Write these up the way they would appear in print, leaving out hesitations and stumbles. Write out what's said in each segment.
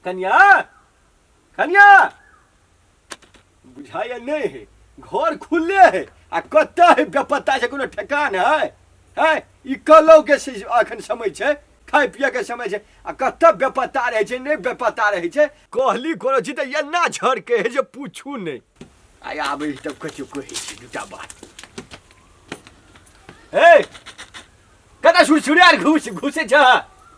कनिया, कनिया, बुझाइए नहीं है, घर खुले है आ कतऽ है बेपत्ता छै, कोनो ठेकान है? है ई कलौ के अखन समय छै, खाय पिए के समय छै आ कतऽ बेपत्ता रहै छै, नहि बेपत्ता रहै छै। कहली कोनो चीज तऽ एना झरके है जे पूछू नहि। आइ आबै तब कहियो कहै छी दूटा बात। हे, कतऽ सुरसुरियार घुस घुसै छ?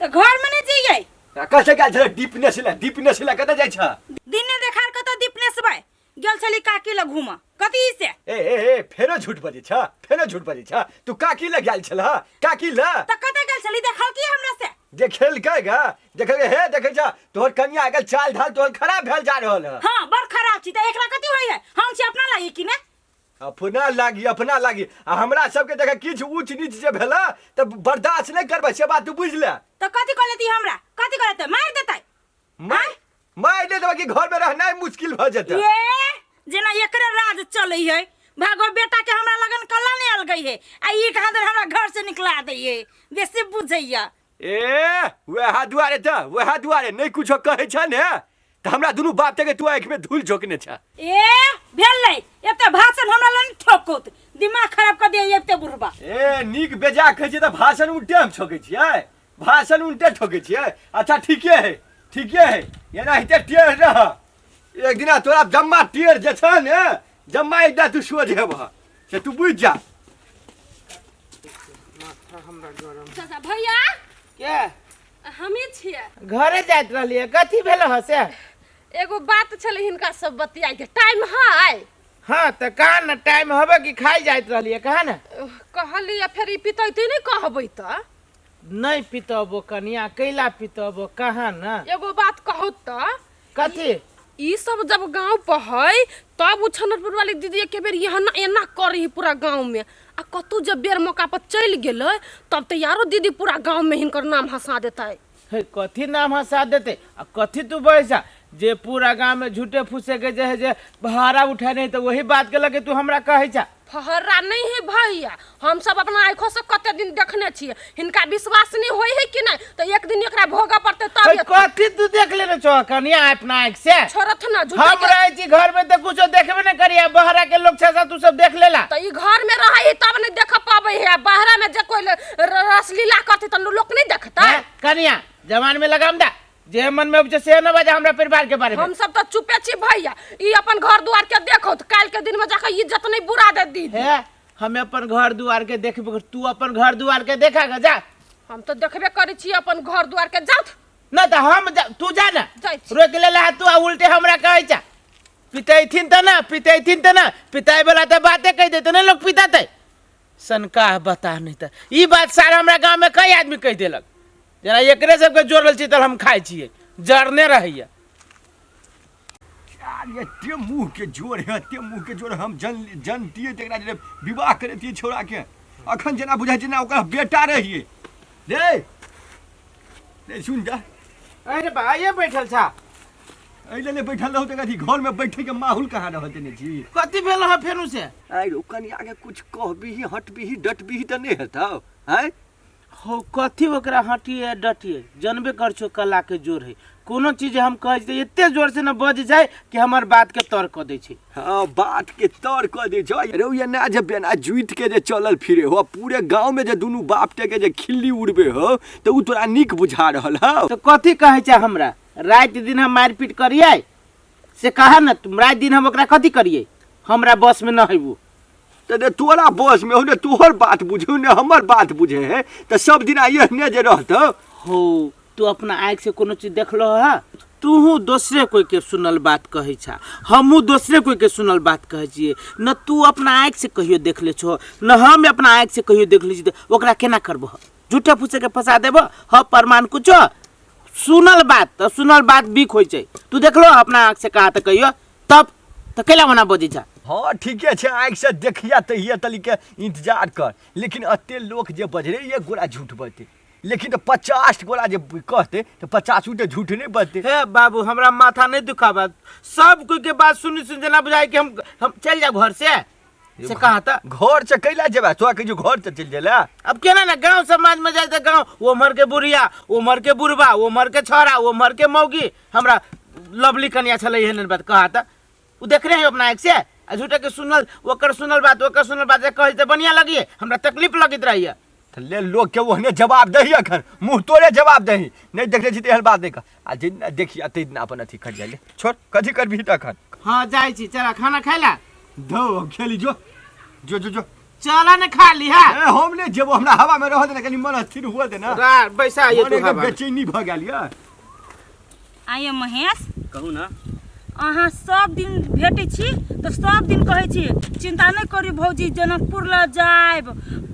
तऽ घर में नहीं जइयै। आ कतऽ गेल छलै दीप नेसला? दीप नेसला कतऽ जाइ छ? दिने देखार कतऽ दीप नेसबै? गेल छली काकी लग घूमऽ। कथी से? ए ए ए, फेरो झूठ बजै छ, फेरो झूठ बजै छ। तू काकी लग गेल छलह? काकी लग तऽ कतऽ गेल छली? देखल की हमरा से? देखेलकै गा, देखलकै। हे, देखै छ तोहर कनिया गेल, चाल ढाल तोहर खराब भेल जा रहल है। हाँ, बड़ खराब छी तऽ एकरा कथी होइ है? हम छी अपना लागी कि ने? अपना लागी, अपना लागी। आ हमरा सबके देख किछु ऊँच नीच जे भेला तऽ बर्दाश्त नहि करबै, से बात तू बुझि ले। तऽ कथी कऽ लेती हमरा? कथी कऽ लेतै? मारि देतै? मारि मारि नहि देबै कि घर में रहनाइ मुश्किल भऽ जेतै। ये जेना एकरे राज चलै है। भागो, बेटा के हमरा लगन कला नहीं अलगई है आ ई कहाँ दर हमरा घर से निकला दै है। बेसी बुझैया। ए, वएह दुआरे तऽ, वएह दुआरे नहि कुछो कहै छ ने तऽ हमरा दुनू बाप के तू आँखि में धूल झोंकने छ। ए, भेलै एते भाषण हमरा लग ठोकौत, दिमाग खराब कर दिया एते बुढ़बा। ए, नीक बेजा कहै छियै तऽ भाषण उल्टे हम ठोकै छियै, भाषण उल्टे ठोकै छियै। अच्छा, ठीके है, ठीके है, एनाहिते टेढ़ रह, एक दिना तोरा जम्मा टेढ़ जे छ ने, जम्मा एक दिना तू सोझ हेबह, से तू बुझि जा। माथा हमरा गरम। चाचा भैया। के? हमी छियै। घरे जाइत रहलियै, कथी भेल ह से? एगो बात छलै हिनका सब बतियाइ के, टाइम है? हाँ तऽ कहा ने, टाइम हबे कि खाइ जाइत रहलियै, कहा ने। कहलियै फेर ई पितैते नहि कहबै तऽ। नहि पितबो कनिया, कैला पितबो, कहा ने। एगो बात कहू तऽ। कथी? ई सब जब गांव पर है तब उ छनरपुर वाली दीदी एक बेर यहाँ एना करी पूरा गांव में, आ कतौ जब बेर मौका पर चलि गेलै तब तऽ यारो दीदी पूरा गांव में हिनकर नाम हंसा देतै। हे, कथी नाम हंसा देतै? आ कथी तू बैसा जे पूरा गांव में झूठे फूसे के जे है जे भाड़ा उठा नहीं, तऽ वही बात के लगे तू हमरा कहै छा? फहर्रा नहीं है भैया, हम सब अपना आँखों से कते दिन देखने छियै, हिनका विश्वास नहीं होय है कि नहीं तऽ एक दिन एकरा भोगऽ पड़तै तब। हे, कथी तू देख लेने छो कनिया अपना आँख से? छोड़त ना झूठे हम के। रहै छी घर में तऽ कुछो देखबे नहीं करिया, बहरा के लोग छै से तू सब देख लेला। तऽ ई घर में रहै है तब नहीं देख पाबै है, आ बाहरा में जे कोई रसलीला करतै तऽ लोक नहीं देखतै। हैं, कनिया जवान में लगाम दा, जे मन में उपजे से न बाजा हमरा परिवार के बारे में। हम सब तो चुपे छी भैया, ई अपन घर द्वार के देखो तो काल के दिन में जाके इज्जत नहीं बुरा दे दीदी। हे, हमें अपन घर द्वार के देखबे, तू अपन घर द्वार के देखा गा जा। हम तो देखबे करै छी अपन घर द्वार के, जाउथ। न त हम जा, तू जा ना। जाइ छी। रोक ले ला तू आ उल्टे हमरा कहै छ पितैथिन त ना, पितैथिन त ना, पिताई वाला त बाते कह देते ना लोग पिताते सनका बता नहीं त ई बात सारा हमरा गांव में कई आदमी कह देलक। जेना एकरे सबके जोड़ल छी तऽ हम खाइ छियै, जरने रहैया। यार, एते मुँह के जोर है, एते मुँह के जोर है, हम जन जनतियै तऽ एकरा जे विवाह करैतियै छौड़ा के। अखन जेना बुझाइ छै ना ओकरा बेटा रहियै। रे रे, सुन जा। अरे बा, आइए बैठल छा। एहि लेल बैठल रहू तऽ अथी घर में बैठे के माहौल कहाँ रहल देने छी? कथी भेल हँ फेरू से? आइ रो कनिया के कुछ कहबीही, हटबीही, डटबीही तऽ नहि हेतौ आँय? हो, कथी ओकरा हटिए डटिए, जानबे कर छो कला के जोर है, कोनो चीज हम कहै छी तऽ एते जोर से न बज जाए कि हमर बात के तर कऽ दै छै। हाँ, बात के तर कऽ दै छै। रौ, एना जे बेना जुति के जे चलल फिरे हो, पूरे गाँव में जे दुनू बाप के जे खिल्ली उड़बे हो, तऽ उ तोरा नीक बुझा रहल हौ? तऽ कथी कहै छै हमरा राति दिन हम मारिपीट करियै से कहा न तुम, राति दिन हम ओकरा कथी करियै? हमरा बस में न है उ। तऽ ने तोरा बस में हो, ने तोहर बात बुझे, ने हमर बात बुझे है, तऽ सब दिन एहने जे रहतौ। हो, तू अपना आँखि से कोनो चीज देखलो है? तूहू दोसरे कोई के सुनल बात कहै छा, हमहूँ दोसरे कोई के सुनल बात कहै छियै। न तू अपना आँखि से कहियो देखले छो, न हम अपना आँखि से कहियो देखले छी, तऽ ओकरा केना करबह? झूठे फूसे के फंसा देबह? ह, प्रमाण कुछो? सुनल बात तऽ सुनल बात बिक होइ छै। तू देखलो अपना आँखि से कहा तऽ कहियो, तब तऽ कैला मना बजै छा? हाँ, ठीके छै, आँखि से देखिया तहिया तलिके इंतजार कर, लेकिन एते लोक जे बजरै एक गोरा झूठ बजतै, लेकिन तऽ 50 गोरा जे कहतै तऽ 50 तऽ झूठ नहि बजतै। हे बाबू, हमरा माथा नहीं दुखाबा, सब कोई के बात सुनी सुन जेना बुझाय कि हम चल जाए घर से। से कहता घर से कैला जेबा तोरा कहियो घर से चलि गेला। अब केना ने गांव समाज में जाए तऽ गांव ओमहर के बुढ़िया, ओमहर के बुढ़बा, ओमहर के छोरा, ओमहर के मौगी हमरा लवली कनिया छलै एहन एहन बात कहता। उ देखने है अपना आँखि से आ झूठे के सुनल ओकर सुनल बात ओकर सुनल बात जे कहै तऽ बढ़िया लगिए, हमरा तकलीफ लगैत रहैया। तऽ ले लोग के ओहने जवाब दही, अखन मुँह तोरे जवाब दही। नहीं देखले छी तऽ एहन बात नहीं कह आ जे देखी अते दिन अपन अथी खट जाइले छोड़ कथी करबही तऽ अखन। हाँ जाइ छी, चला खाना खाइ ला। धो खेली जो जो जो जो चला ने खा ली। हा ए हम नहीं जेबो, हमरा हवा में रह देना, कनी मन स्थिर हुआ देना। रा बैसा ये मन तू एकदम हवा में। बेचैनी भऽ गेल यऽ। आइए महेश। कहू ना। अहाँ सब दिन भेटै छी तऽ सब दिन कहै छी चिंता नहि करू भौजी, जनकपुर लऽ जायब,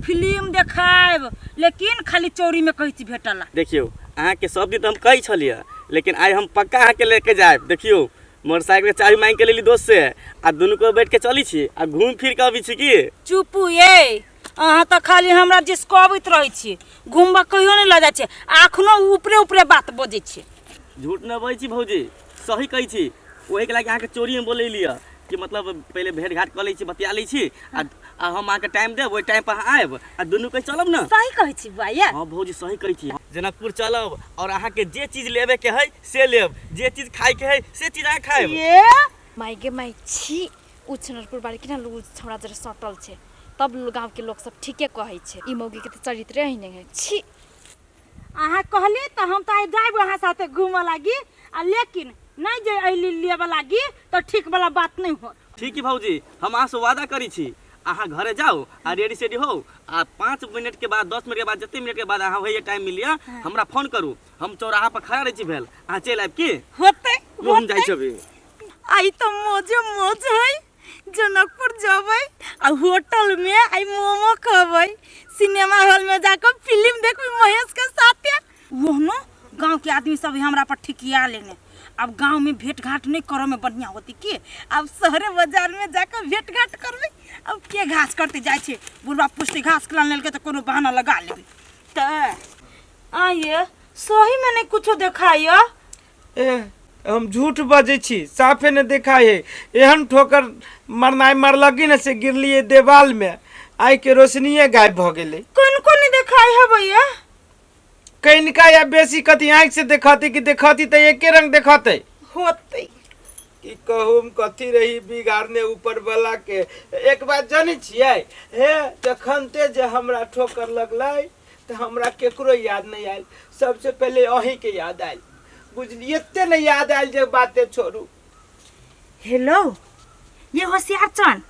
फिल्म देखायब, लेकिन खाली चोरीमे कहै छी भेटला। देखियौ अहाँके सब दिन तऽ हम कहै छलियै, लेकिन आइ हम पक्का अहाँके लेके जायब। देखियौ मोटरसाइकिलके चाबी माँगि के लेली दोस्त से आ दुनू को बैठ के चलै छी आ घूमि फिर के अबै छी की। चुपू ये, अहाँ तऽ खाली हमरा जिसकबैत रहै छी, घुमबऽ कहियो नहि लऽ जाइ छी, अखनो ऊपरे ऊपरे बात बजै छी। झूठ नहि बजै छी भौजी, सही कहै छी। ओहिके लागि अहाँके चोरीमे बोलैली हँ कि मतलब पहिले भेँट घाट कऽ लै छी, बतिया लै छी आ हम अहाँके टाइम देब, ओहि टाइमपर अहाँ आयब आ दुनू कोइ चलब ने। सही कहै छी बुआ ये। हाँ भौजी सही कहै छी। जनकपुर चलब और अहाँके जे चीज लेबेके है से लेब, जे चीज खाइके है से चीज अहाँ खायब। ये माय गे माय, छी उ छनरपुर बाली केना लूज छौड़ा जरे सटल छै। तब गाँव के लोग सब ठीके कहै छै, ई मौगी के तऽ चरित्रे ही नहीं है, छी। अहाँ कहली तऽ हम तऽ आइ जायब अहाँ साथे घूमऽ लागी, आ लेकिन नहीं जे अयली लेबऽ लागी तऽ ठीक वाला बात नहीं होत। ठीक है भौजी, हम अहाँ से वादा करी छी, अहाँ घरे जाओ आ रेडी सेडी हो आ 5 मिनट के बाद 10 मिनट के बाद जते मिनट के बाद अहाँ होइए टाइम मिलिए हमरा फोन करू, हम चौराहा पर खड़ा रहै छी भेल अहाँ चलि आयब की होतै। लो, हम जाइ छी अभी। आइ तऽ मौजे मौज है, जनकपुर जबै आ होटल में आई मोमो खबै, सिनेमा हॉल में जाकर फिल्म देखबै महेश के साथे। ओहनो गांव के आदमी सब हमरा पर ठिकिया लेने, अब गांव में भेंट घाट नहीं करे में बढ़िया होती की, अब शहरे बाजार में जाकर भेंट घाट करबै। अब के घास करते जाइ छै, बुढ़बा पुछते घास के लान लेलकै तऽ कोनो बहाना लगा लेबै। तऽ आइए सही में नहीं कुछो देखाइए। ए हम झूठ बजै छी, साफे ने देखाइ है। एहन ठोकर मरनाइ मरलकी ने से गिरलियै देवाल में, आइ के रोशनीये गायब भऽ गेलै। कोन कोन नहीं देखाइ है भैया? कनिका या बेसी कथी आँखि से देखती कि देखती तऽ एके रंग देखतै। होतै। की कहू हम कथी रही बिगाड़ने ऊपर वाला के। एक बात जानै छियै हे, जखनते जे हमरा ठोकर लगलै तऽ हमरा केकरो याद नहि आयल, सबसे पहिले अहींके याद आयल, बुझलियै? एते नहि याद आयल जे बाते छोड़ू। हेलो ये होशियार चंद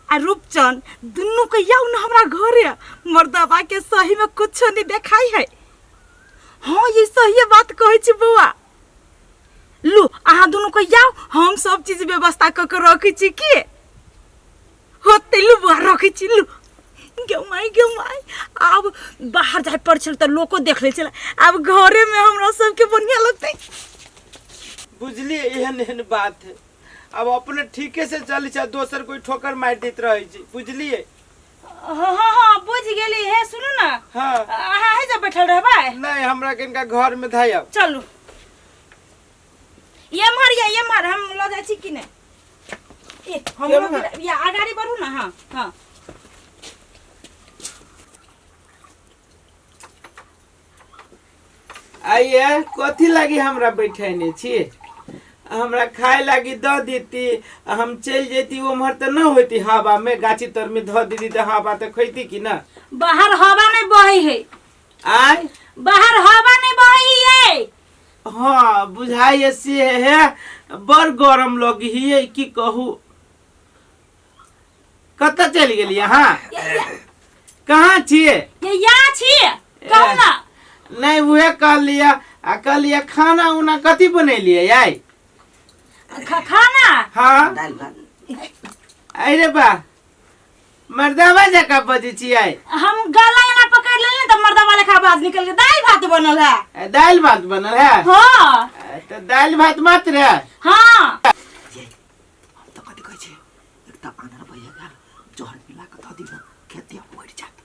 आ रूपचंद दुनू के याउ न हमरा घरे, मर्दबा के सही में कुछो नहीं देखाई है। हाँ ये सही बात कहै छी बौआ। लू अहाँ दुनू के याउ, हम सब चीज व्यवस्था क के रखै छी की होते। लू बौआ रखै छी। लू गे माय गे माय, आब बाहर जाय पड़ छल तऽ लोको देख लै छलै, आब घरे में हमरा सबके बढ़िया लगतै। बुझलियै एहन एहन बात है। आब अपने ठीके से चलै छै, दोसर कोई ठोकर मारि दैत रहै छै, बुझलियै? हाँ हाँ हाँ बुझ गेली। हे सुनू ना। हाँ। अहाँ है जब बैठल रहबै? नहीं, हमरा कनिका घर में धायब। चलू एम्हर या एम्हर हम लऽ जाइ छी कि नहि। ए हमरो एम्हर? या अगाडि बढ़ू ना। हाँ हाँ आइए कथी लागी हमरा बैठेने छी? हमरा खाए लागी दऽ देती आ हम चलि जैती उम्हर तऽ न होती, हवा में गाछी तर में धऽ देती तऽ हवा तऽ खैती कि ना। बाहर हवा नहीं बहे है। आय बाहर हवा नहीं बहे है। हाँ बुझाइए से है, बड़ गरम लगी है की कहू। कतऽ चलि गेलियै अहाँ? कहाँ छियै? ये या छियै कहू ना। नहीं उहे कहलियै आ कहलियै खाना उना कथी बनेलियै आइ? खाना? हाँ दालि भात। अरे बा मर्दावा जकाँ बजै छियै। हम गला एना पकड़ लेली तऽ मर्दावा लेखा आवाज निकल गेल। दालि भात बनल है। दालि भात बनल है? हाँ। तऽ दालि भात मात्र है? हाँ। हम तऽ कथी कहै छी, एक तऽ आन्हर भइए गेल, जहर मिला कऽ धऽ दियौ खेते मरि जायत।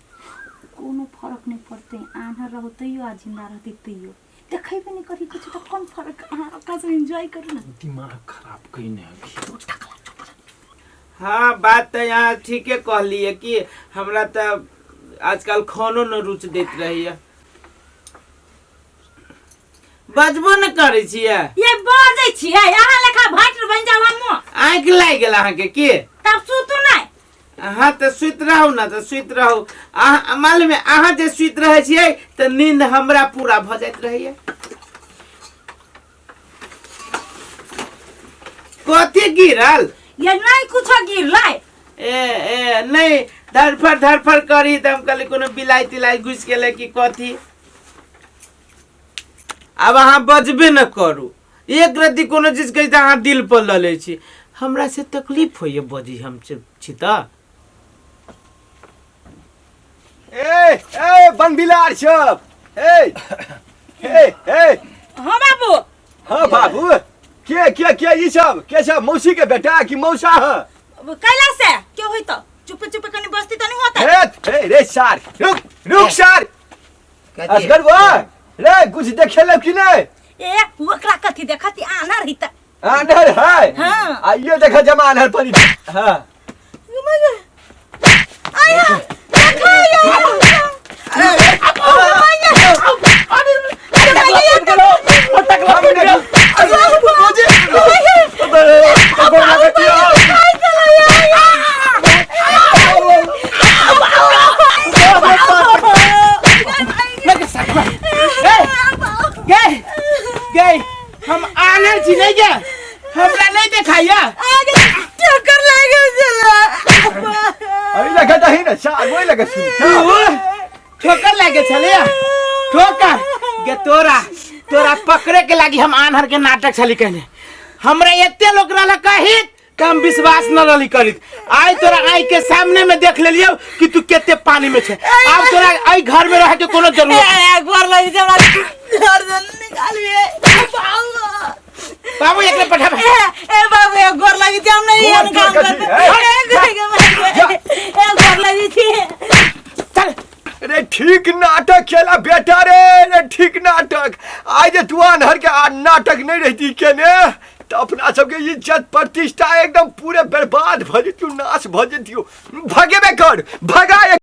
कोनो फरक नहीं पड़तै, आन्हर रहो तैयो आ जिंदा रहतै तैयो, देखेबे नहीं करी कुछ तऽ कोन फरक। अहाँ ओकरा से एंजॉय करू ना। दिमाग खराब कइने अभी। हाँ बात तऽ यहाँ ठीके कहलियै कि हमरा तऽ आजकल खानो न रुचि दैत रहैया। बजबो न करै छियै। ये बजै छियै अहाँ लेखा भाट बनि जाउ हमहूँ। आँखि लागि गेल अहाँके की? तब सुतू नहि। अहाँ तऽ सुति रहू ने तऽ सुति रहू। अहाँ मालूम है अहाँ जे सुति रहै छियै तऽ नींद हमरा पूरा भऽ जाइत रहैया। कथी गिरल? ये नहीं कुछो गिरलै। ए ए नहीं धरफड़ धरफड़ करी तऽ हम कहली कोनो बिलाइ तिलाइ घुसि गेलै कि कथी। आब अहाँ बजबे न करू, एक रत्ती कोनो चीज कहै तऽ अहाँ दिल पर लऽ लै छी। हमरा से तकलीफ होइए बजी हम छी तऽ। ए ए बनबिलार सब ए ए ए। हाँ बाबू। हाँ बाबू के के के ई सब के सब मौसी के बेटा कि मौसा है? कैला से क्यों होई तो चुप चुप कनी बस्ती तो नहीं होता। ए ए रे सार रुक रुक सार असगर बा रे कुछ देखेलो कि नहीं? ए ओकरा कथी देखती आना रही त आनर है। हाँ। आइयो देखा जमा आनर पानी। हाँ आया देखा गए गए हम आनर छी नहीं गे, हमरा नहीं देखाइया। चक्कर लागे चला। अरे लगा दही ना सार वही लगा सुन। तू ठोकर लागे छले ठोकर गे तोरा तोरा पकड़े के लागी हम आन्हर के नाटक छली कहने। हमरा एते लोग रहल कहित त हम विश्वास न रहली करित। आइ तोरा आइ के सामने में देख लेलियौ कि तू केते पानी में छे। आब तोरा एहि घर में रहे के कोनो जरूरत नहीं। ए घर लगी हमरा घर से निकालिए बाबू एकरे पठा। ए बाबू ए घर लगी हम नहीं गोर हम काम के करते। कथी, ए? ए ए घर लगी थी। चल। अरे ठीक नाटक खेला बेटा रे, रे ठीक नाटक। आज जे तू आन्हर के आ नाटक नहीं रहती केने तो अपना सबके इज्जत प्रतिष्ठा एकदम पूरे बर्बाद भ जेतियो, नाश भ जेतियो। भगेबे कर भगा।